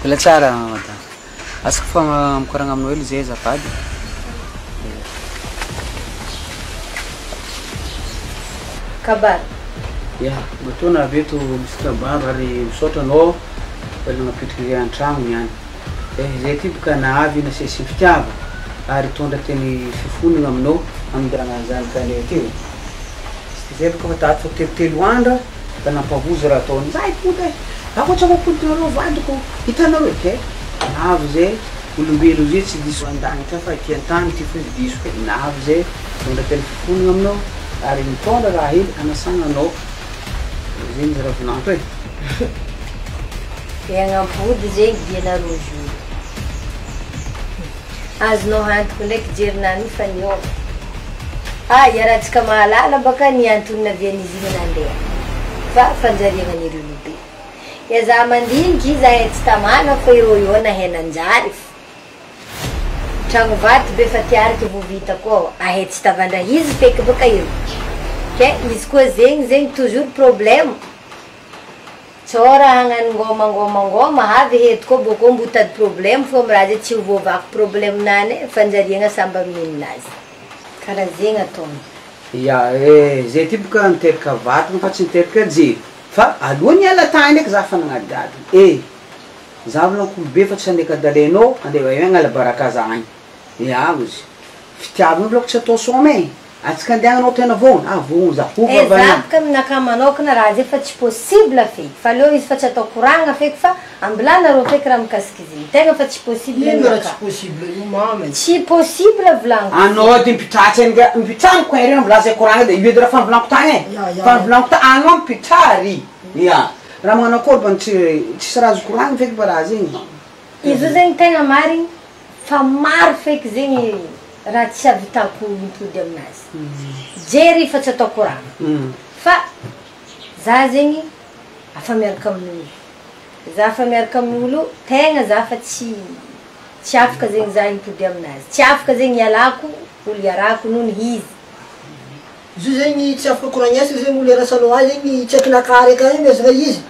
Mbola tsara madame. Asako fa mikoragna aminao hely zay azafady. Kabary. Ya, matoa navy eto misy kabary ary misaotra anao fa nagnapitriky zay an-tragno niany. Eh, zay ty boka nahavy nasesy fitiava ary hitondra teny fifonana aminao amin'ny zanakanay ty. Tsy zay boka fa tato fa telotelo andra fa nampahozy raha ataony. Za hipody e! Za koa tsy afa-pody nareo vadiko. Hitanareo ke navy zay olombelo zay tsy diso an-danitra fa aty an-tany ty fo izy diso. Navy zay mitondra teny fifonana aminao ary mitondra raha hely anasagna anao. Zegny izy raha vinanto e. Te hagnampody zegny dianareo jour. Azonao antoko ndraiky jerinany io fa niova. Ah iarahantsika mahalala baka ny antony navian'izy igny nandeha fa fanjariagna ireo lobe. Ya za mandiniky izahay tsy tamana fa ireo io nahay nanjary f. Tragno vato be fa tiariky vo vita koa ahay tsy tavandra izy feky baka io. Ke izy koa zegny zegny toujours problème. Tsao raha hagnano ngôma ngôma ngôma avy eto koa bôkô mbo hitady problème fô amy raha zay tsy ho voavaky problème nany e, fanjariagna samby amin'ny ninazy. Karaha zegny ataony. Ya eh, zay ty boka niteraka vatana fa tsy niteraka jery. Fa alohan'ny hiala tany ndraiky za fa nagnadihady. Eh, za volaniko olobe fa tsy handeha kadalenao, andeha hagnala baraka za agny. Ya ozy. Fitiavana volako tsy atao sôma e. Atsika andeha anao tena vôgna, ah vôgna za. Eh, za boka aminakahy manokana raha zay fa tsy possible feky. Fa aleo izy fa tsy atao koragna feky fa ambilanareo feky raha mikasiky izy igny. Tegna fa tsy possible Ino raha tsy aminakahy. possible io mama e? Tsy possible volaniko. Anao ty mpitratsy anga mpitrano coin reo milaza koragna de io edy raha fa nivolaniko tagny e. Ya, ya, Fa ya. nivolaniko tagny anao mpitrary. Ya. Raha magnano akôry mba tsy tsisy raha azo koragna feky mba raha zegny. Izy io zegny tegna marigny fa maro feky zegny raha tsy ahavitako mipody aminazy. Jery fa tsy atao koragna. Fa za zegny afa miaraka amin'olo. Za afa miaraka amin'olo tegna za fa tsy tsy afaka zegny za hipody aminazy. Tsy afaka zegny hialako olo iarahako noho ny izy. Izy io zegny tsy afaka koragnesa zegny olo iarasanao azy zegny tsy haiko nakary akany mihazona izy.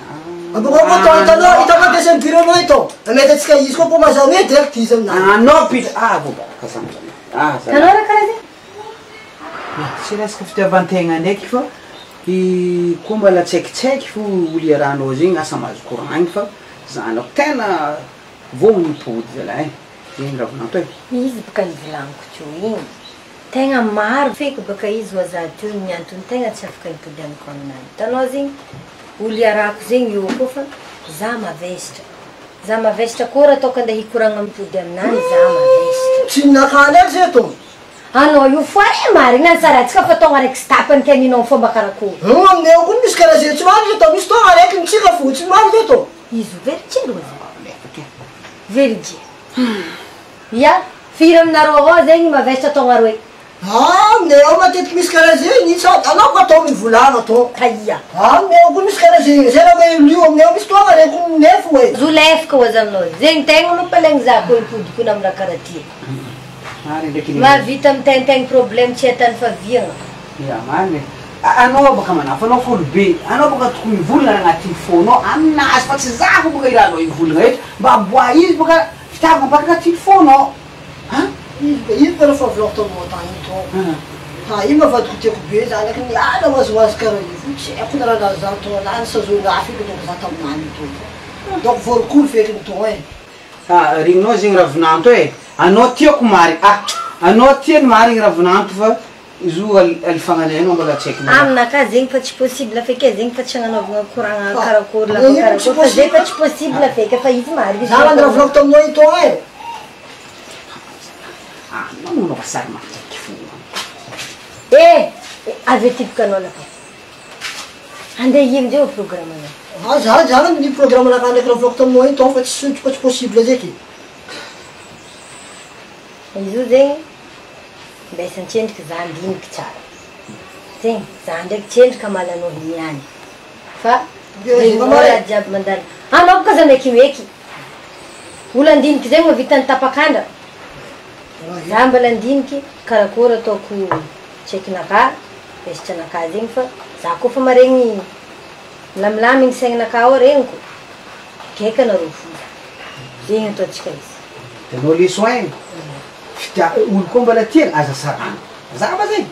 Abôkeo koa tô hitanao hitanao deuxième bureau-nao ito. Mety atsika izy koa koa mazava hoe direct izy aminazy. Anao mpitra ah voabaraka za amizany. Ah za. Tanao raha karaha zegny? Tsy resaka fitiavan-tegna ndraiky fa i koa mbala tsaikitsaiky fo olo iarahanao zegny asa mahazo koragny fa zanako tena vôgno mipody zalahy e. Zegny raha volaniko e. Izy boka nivolaniko teo igny. Tegna maro feky baka izy ho aza teo ny antony tegna tsy afaka hipodianiko aminany. Hitanao zegny olo iarahako zegny eo koa fa za mavesatra. Za mavesatra koa raha ataoko andeha hikoragna mipody aminany za mavesatra. Tsy ninakà ndraiky zay tô. Anao io foare marigny antsaratsika fa tonga araiky sy tapany ke ninao fomba karakory. Io aminay ao koa misy karaha zay tsy marina zay tô. Misy tonga araiky mitsika fo tsy marina zay tô. Izy io veritsy roa zay. Veritsy. Ya, firy aminareo ao zegny mavesatra tonga roe. Ah, aminay ao matetiky misy karaha zegny sady anao koa atao mivolagna tô. Kaia. Ah, aminay ao koa misy karaha zegny. Zay raha hoe io aminay ao misy tonga araiky nefo e. Zo lefaka ho azy aminao. Zegny tegna mampalaigny za koa hipody koa amy raha karaha ty. Marigny ndraiky ny- Mahavita mitaintaigny problème tsy atany faviagna. Ya marigny. Anao baka manafo anao fo olobe. Anao baka tokony mivolagna raha agnatin'ny fônao aminazy fa tsy za fo baka ilanao hivolagna eto mba aboa izy baka fitiavana baka agnatin'ny fônao. Ha? Izy izy raha fa volako taminao tany iny tô. Ha, io mavadiko tiako be zanaky niala hoazoazo karaha io fo tsy haiko na raha nahazo tô na nisazona feky donc za taminany io tô. Donc voarokory feky ny tô e. Ah, regninao zegny raha vinanto e. Anao tiako marigny. Ah, anao tia ny marigny raha vinanto fa izy io alifagnanay mbola tsy haiko. Aminakahy zegny fa tsy possible feky e, zegny fa tsy agnanaovagna koragna Fa, karakory lava ino tsy karakory fa zegny fa possible? tsy possible feky fa izy marigny izy. Za raha volako taminao io tô e. Ah, anao manaova sary matetiky fo. Eh, avy aty boka anao lava. Andeha ino amizay io programme anao? Ah, za za ny programme anakahy ndraiky raha volako taminao io tô fa tsy fa tsy possible zeky. Izy io zegny mbesa antsendriky za andiniky tsara. Zegny za ndraiky tsendriky amalanao niany. Fa regninao raha jiaby mandalo. Anao boka za mekimeky. Olo andiniky zegny mahavita ny tapakandra. Za mbola andiniky karakory ataoko tsaikinakahy, vesitranakahy zegny fa za koa fa maregny milamilamy saigninakahy ao regniko. Geka anareo fo za. Zegny ataontsika izy. Hitanao le soin, fitia- olo koa mbola tiana aza sarahana, mazava zegny.